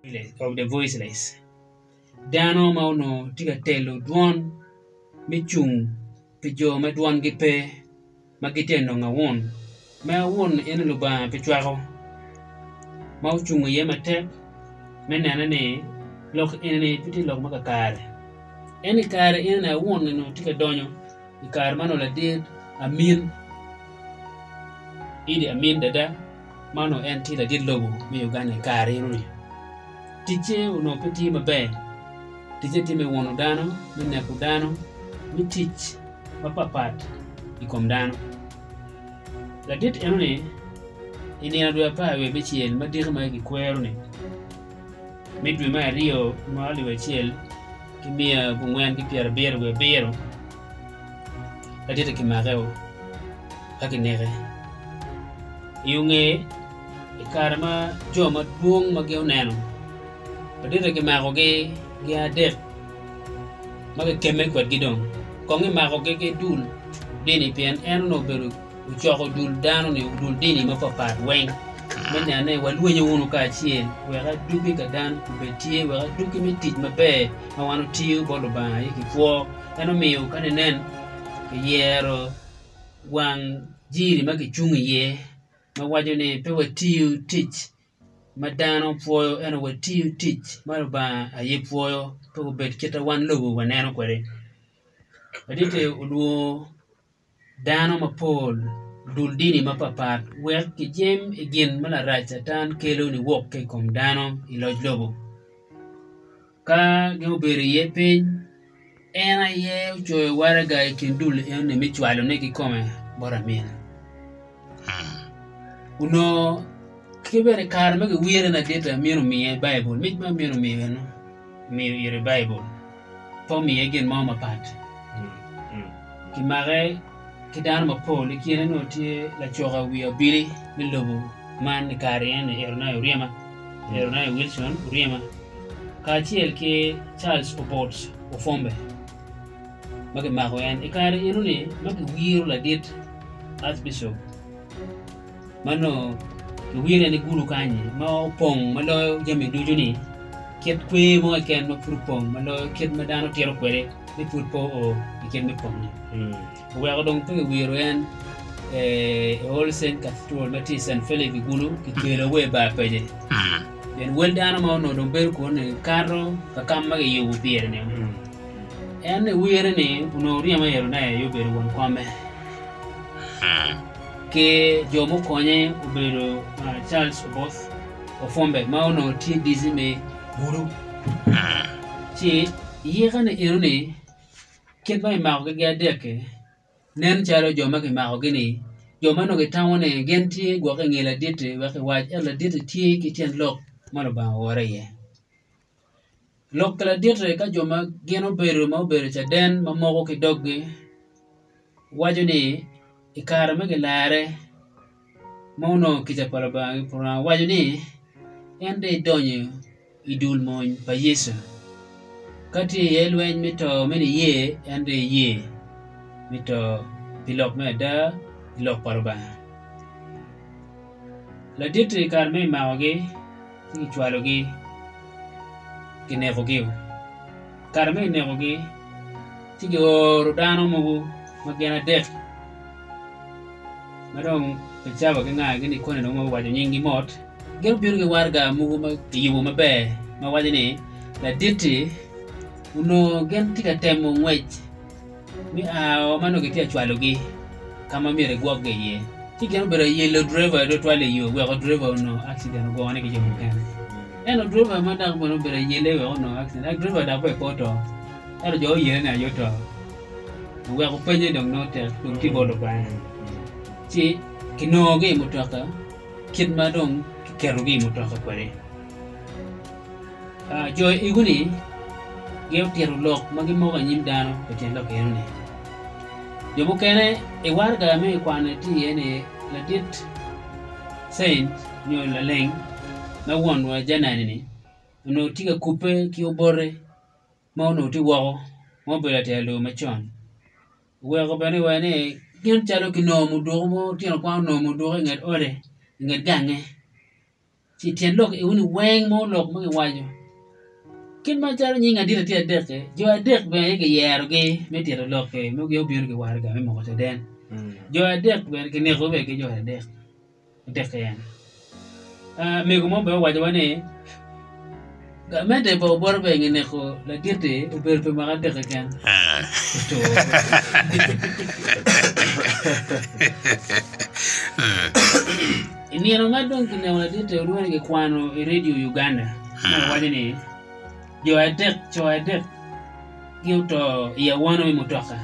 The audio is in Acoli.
Of the Voiceless, dano ma onongo tye ka telo dwon me cung pi jo ma dwongi pe ma gitye ka nongo aun ma aun eni Lubanga pe cwako ma ocung iye matek me nene ni lok eni pe tye lok ma kakare ento i kare eni aun onongo tye ka donyo i kare ma onongo ladit Amin Idi Amin Dada ma onongo en tye ladit lobo me Uganda i kare eno-ni. Ticce onongo pe tye maber, ticce tye me uno dano, me neko dano, me tic mapatpat i kom dano. Ladit eno-ni i nino dwe apar wiye abicel ma diki ma kikwero-ni me dwe me aryo mwaka alip acel ki miya abongwen ki pyerabiro wiye abiro ladit-ti kimake-o ka kineke. I nge i kare ma jo madwong ma gin oneno ladit-ti kimakogi gin adek ma gikemme kwedgi dong kong kimakogi ki dul dini pien en onongo obedo ocoko dul dano-ni dul dini mapatpat weng me neno ni walwenyo wunu kacel wek adwogi ka dano obed tye wek adwogi me tic maber ma wan otiyo bot Lubanga aye kipwo en omiyo ka ninen kiyero wang jiri ma kicung iye ma waco ni pe watiyo tic ma dano pwoyo ento watiyo tic ma Lubanga aye pwoyo pe obed kit ma wan lobo waneno kwede. Ladit-ti olwongo dano mapol dul dini mapatpat wek kijem i gin ma larac catan kelo niwok ki i kom dano i loc lobo. Ka gin obedo iye piny, en aye ocoyo waraga i kin dul enoni me cwalone kikome bot Amin. Onongo ki bene i kare ma kiwire ladit Amin omiye Baibul, mic ma Amin omiyo eno, omiyo ire Baibul, pe omiye gin mo mapat. Kimake ki dano mapol, i kine onongo tye lacoka wi abili me lobo man i kare eni Eronai Oryema. Jeremiah Wilson Oryema kacel ki Charles Obot Ofombe ma kimako en i kare enoni ma kiwiro ladit Archbishop ma nongo kiwire ni gulu kanyi ma opong ma loyo jami ducu-ni kit kwer mo keken ma pud opong ma loyo kit ma dano tito kwede ni pud pe oo i kit me pong-ngi. Oweko dong pe kiwiro en i All Saint Cathedral ma tye i Cent Philip i Gulu, kikelo wa i bar pece. Pien wel dano ma onongo dong bedo kunu-ni kato ka kam ma kiyubo pire-ni. En i wire-ni onongo ryemo Erone aye obedo won komme. Ki jo mukonye obedo Charles Oboth Ofwombe ma onongo tye DC me Gulu. Ci yika-ni enoni Kit ma kimakogi ki adek-ki, nen calo jo ma kimakogi-ni jo ma nongo gitamo ni gin tye gwok i nge ladit-ti wek kiwac ento ladit-ti tye ki tyen lok ma Lubanga oore iye. Lok pa ladit-ti ka jo ma gin obedo ma obedo caden ma moko ki doggi waco ni i kare ma kilare ma onongo kica pa Lubanga waco ni en dong edonyo i dul mony pa Yecu. Ka tye iye lweny me to me niye, en dong eye me to pi lok me ada i lok pa Lubanga. Ladit-ti i kare ma imakogi ci kicwalogi kinekogi. Kare ma kinekogi ci kioro dano mogo ma gin adek ma dong pi cawa ki ngagi ni koni dong wawaco nyinggi mot. Gin obino ki waraga mogo ma kiyubo maber ma waco ni ladit-ti onongo gin tye ka temo ngwec me ao ma nongo kitye ka cwalogi ka ma myero egwokgi iye ci gin obedo ka yelo driver tutwal i yo weko driver onongo accident ogone ki jo mukene ento driver ma dok bene obedo ka yele wek onongo accident driver dok bene pe oto ento jo oyele ni aye oto oweko penye dong nongo tek dong tye bot Lubanga ci kinongogi i mutoka. kit ma dong kiketogi i mutoka kwede. Jo ego-ni gin otito lok ma gimoko i nyim dano pi tyen lok eno-ni. Jo mukene i waraga me i kwane tye iye ni ladit Saint nyo laleng ma wonwa Janani-ni onongo tye ka kubbe ki obote ma onongo tye woko ma obedo atela lobo macon. Oweko bene iwaco ni gin calo kinongo muduku mo lutino kwan onongo muduku i nget ode i nget gange. Ci tyen lok eni weng ma olok ma kiwaco kit macalo nying adita tye adek-ki, jo adek bene aye kiyerogi me tito lok-ki ma gin obino ki waraga me moko caden. Jo adek bene kinekogi bene ki jo adek adek keken. Mego mo bene owacowa ni gamente pa Obote bene inge neko ladit-ti obedo pi mwaka adek keken oto. I nino ma dong kineko ladit-ti olwongo ni kikwano i redio Uganda ma kiwaco ni jo adek co adek gi oto i awano me mutoka.